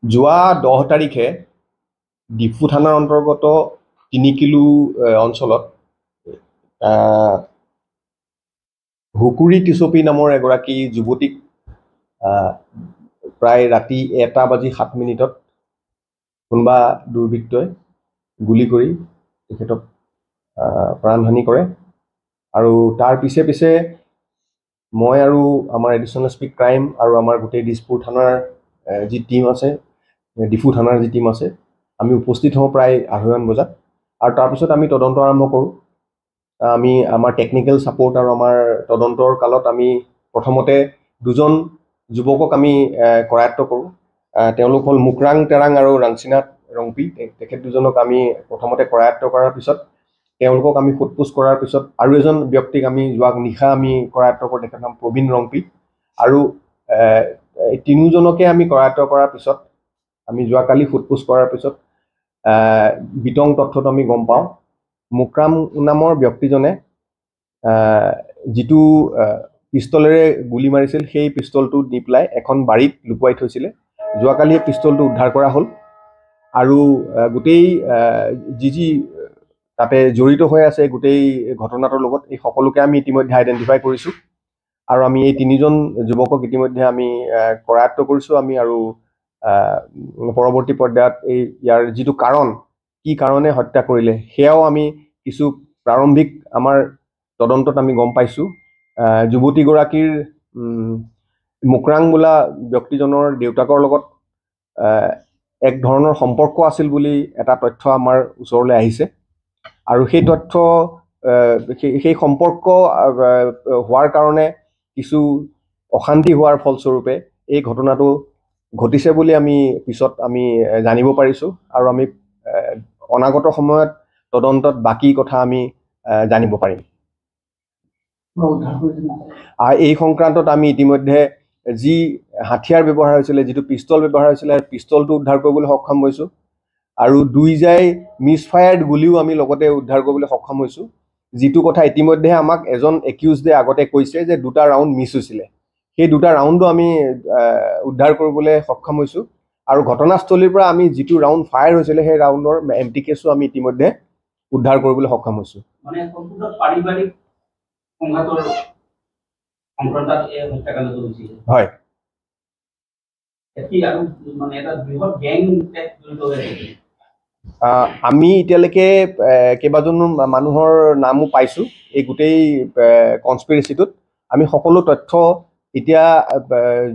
যোৱা 10 তাৰিখে ডিফু থানাৰ অন্তৰ্গত 3 কিলো অঞ্চলত হুকুৰি টিচপি নামৰ এগৰাকী যুৱতীক প্ৰায় ৰাতি 1:07 কোনোবা দুৰ্বৃত্তই গুলি কৰি তেখেতক প্ৰাণহানি কৰে। আৰু তাৰ পিছে পিছে মই আৰু আমাৰ এডিশ্যনেল এছ পি ক্ৰাইম আৰু আমাৰ গোটেই দিছপুৰ থানাৰ যি টীম আছে, ডিফু থানাৰ যি টীম আছে, আমি উপস্থিত হওঁ প্ৰায় 2:30 বজাত। আৰু তাৰপিছত আমি তদন্ত আৰম্ভ কৰোঁ। আমি আমাৰ টেকনিকেল ছাপৰ্ট আৰু আমাৰ তদন্তৰ কালত আমি প্ৰথমতে দুজন যুৱকক আমি কৰায়ত্ব কৰোঁ। তেওঁলোক হ'ল মুকৰাং তেৰাং আৰু ৰাংচিনাথ ৰংপি। তেখেত দুজনক আমি প্ৰথমতে কৰায়ত্ব কৰাৰ পিছত তেওঁলোকক আমি সোধ পোছ কৰাৰ পিছত আৰু এজন ব্যক্তিক আমি যোৱা নিশা আমি কৰায়ত্ব কৰোঁ, তেখেতৰ নাম প্ৰবীণ ৰংপি। আৰু তিনিওজনকে আমি কৰায়ত্ব কৰাৰ পিছত আমি যোৱাকালি সোধ পোছ কৰাৰ পিছত বিতং তথ্যটো আমি গম পাওঁ। মুকৰাম নামৰ ব্যক্তিজনে যিটো পিষ্টলেৰে গুলি মাৰিছিল, সেই পিষ্টলটো নি পেলাই এখন বাৰীত লুকুৱাই থৈছিলে। যোৱাকালি সেই পিষ্টলটো উদ্ধাৰ কৰা হ'ল। আৰু গোটেই যি যি তাতে জড়িত হৈ আছে গোটেই ঘটনাটোৰ লগত, এই সকলোকে আমি ইতিমধ্যে আইডেণ্টিফাই কৰিছোঁ। আৰু আমি এই তিনিজন যুৱকক ইতিমধ্যে আমি কৰায়ত্ব কৰিছোঁ। আমি আৰু পৰৱৰ্তী পৰ্যায়ত এই ইয়াৰ যিটো কাৰণ, কি কাৰণে হত্যা কৰিলে, সেয়াও আমি কিছু প্ৰাৰম্ভিক আমাৰ তদন্তত আমি গম পাইছোঁ। যুৱতীগৰাকীৰ মুকৰাং বোলা ব্যক্তিজনৰ দেউতাকৰ লগত এক ধৰণৰ সম্পৰ্ক আছিল বুলি এটা তথ্য আমাৰ ওচৰলৈ আহিছে। আৰু সেই তথ্য সেই সম্পৰ্ক হোৱাৰ কাৰণে কিছু অশান্তি হোৱাৰ ফলস্বৰূপে এই ঘটনাটো ঘটিছে বুলি আমি পিছত আমি জানিব পাৰিছোঁ। আৰু আমি অনাগত সময়ত তদন্তত বাকী কথা আমি জানিব পাৰিম। এই সংক্ৰান্তত আমি ইতিমধ্যে যি হাথিয়াৰ ব্যৱহাৰ হৈছিলে, যিটো পিষ্টল ব্যৱহাৰ হৈছিলে, পিষ্টলটো উদ্ধাৰ কৰিবলৈ সক্ষম হৈছোঁ। আৰু দুই জাই মিছফায়াৰ্ড গুলিও আমি লগতে উদ্ধাৰ কৰিবলৈ সক্ষম হৈছোঁ। যিটো কথা ইতিমধ্যে আমাক এজন একিউজডে আগতে কৈছে যে 2টা ৰাউণ্ড মিছ হৈছিলে, সেই 2টা ৰাউণ্ডো আমি উদ্ধাৰ কৰিবলৈ সক্ষম হৈছোঁ। আৰু ঘটনাস্থলীৰ পৰা আমি যিটো ৰাউণ্ড ফায়াৰ হৈছিলে, সেই ৰাউণ্ডৰ এমটি কেছো আমি ইতিমধ্যে উদ্ধাৰ কৰিবলৈ সক্ষম হৈছোঁ। হয়, আমি এতিয়ালৈকে কেইবাজনো মানুহৰ নামো পাইছোঁ এই গোটেই কনস্পিৰেচিটোত। আমি সকলো তথ্য এতিয়া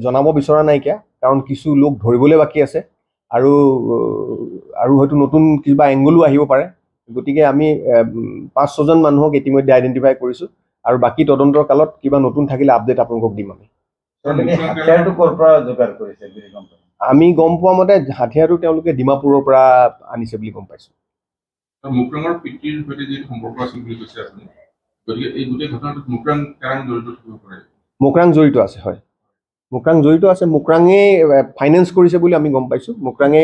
জনাব বিচৰা নাইকিয়া, কাৰণ কিছু লোক ধৰিবলৈ বাকী আছে আৰু আৰু হয়তো নতুন কিবা এংগলো আহিব পাৰে। গতিকে আমি 5-6জন মানুহক ইতিমধ্যে আইডেণ্টিফাই কৰিছোঁ। আৰু বাকী তদন্তৰ কালত কিবা নতুন থাকিলে আপডেট আপোনালোকক দিম। আমি আমি গম পোৱা মতে হাথিয়াৰটো তেওঁলোকে ডিমাপুৰৰ পৰা আনিছে বুলি গম পাইছোঁ। মুকৰাং জড়িত আছে, হয়, মুকৰাং জড়িত আছে। মুকৰাঙে ফাইনেন্স কৰিছে বুলি আমি গম পাইছোঁ। মুকৰাঙে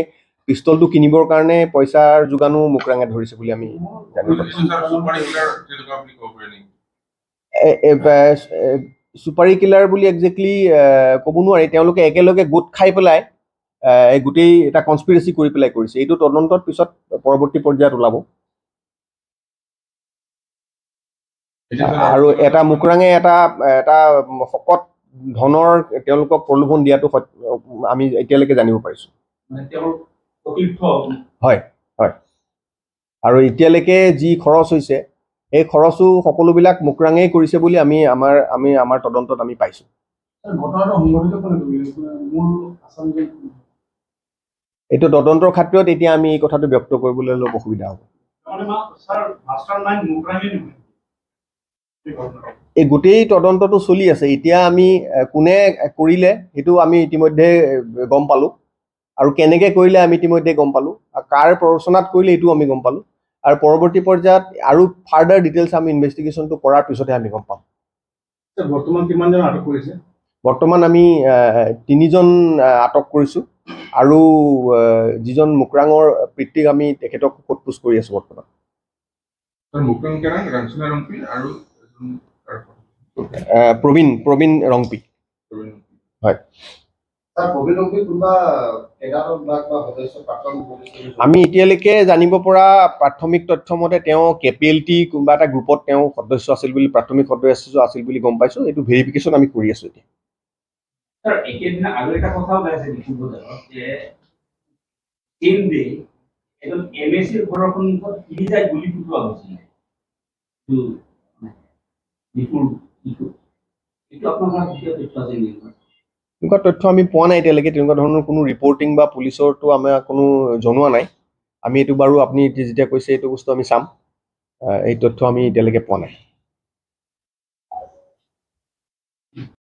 পিষ্টলটো কিনিবৰ কাৰণে পইচাৰ যোগানো মুকৰাঙে ধৰিছে বুলি আমি জানিব পাৰিছোঁ। চুপাৰী কিলাৰ বুলি একজেক্টলি ক'ব নোৱাৰি। তেওঁলোকে একেলগে গোট খাই পেলাই গোটেই এটা কনস্পিৰেচি কৰি পেলাই কৰিছে। এইটো তদন্তত পিছত পৰৱৰ্তী পৰ্যায়ত ওলাব। আৰু এটা মুকৰাঙে এটা এটা শকত ধনৰ তেওঁলোকক প্ৰলোভন দিয়াটো আমি এতিয়ালৈকে জানিব পাৰিছোঁ। হয় হয়, আৰু এতিয়ালৈকে যি খৰচ হৈছে, এই খৰচো সকলোবিলাক মুকৰাঙেই কৰিছে বুলি আমি আমাৰ আমি আমাৰ তদন্তত আমি পাইছোঁ। এইটো তদন্তৰ ক্ষেত্ৰত এতিয়া আমি এই কথাটো ব্যক্ত কৰিবলৈ অলপ অসুবিধা হ'ব। এই গোটেই তদন্তটো চলি আছে। এতিয়া আমি কোনে কৰিলে সেইটো আমি ইতিমধ্যে গম পালোঁ, আৰু কেনেকৈ কৰিলে আমি ইতিমধ্যে গম পালোঁ, আৰু কাৰ প্ৰৰোচনাত কৰিলে এইটো আমি গম পালোঁ। আৰু পৰৱৰ্তী পৰ্যায়ত আৰু ফাৰ্ডাৰ ডিটেইলছ আমি ইনভেষ্টিগেশ্যনটো কৰাৰ পিছতহে আমি গম পাম। বৰ্তমান কিমানজন আটক কৰিছে? বৰ্তমান আমি 3জন আটক কৰিছোঁ। আৰু যিজন মুকৰাঙৰ পিতৃক আমি তেখেতক সোধ পোছ কৰি আছোঁ বৰ্তমান। প্ৰবীণ ৰংপি, হয়। আমি এতিয়ালৈকে জানিব পৰা প্ৰাথমিক তথ্য মতে তেওঁ KPLT কোনোবা এটা গ্ৰুপত তেওঁ সদস্য আছিল বুলি, প্ৰাথমিক সদস্য আছিল বুলি গম পাইছোঁ। এইটো ভেৰিফিকেশ্যন আমি কৰি আছোঁ এতিয়া। স্যাৰ, একেদিনা আৰু এটা কথা ওলাইছে ডিফু বজাৰত যে চেম ডে এজন MAC-ৰ ঘৰৰ সন্মুখত তিনিটা গুলি ফুটোৱা হৈছিলে ডিফুৰ। এইটো আপোনাৰ কিয় তথ্য আছে নেকি? তেনেকুৱা তথ্য আমি পোৱা নাই এতিয়ালৈকে। তেনেকুৱা ধৰণৰ কোনো ৰিপৰ্টিং বা পুলিচৰতো আমাৰ কোনো জনোৱা নাই। আমি এইটো বাৰু আপুনি যেতিয়া কৈছে এইটো বস্তু আমি চাম। এই তথ্য আমি এতিয়ালৈকে পোৱা নাই।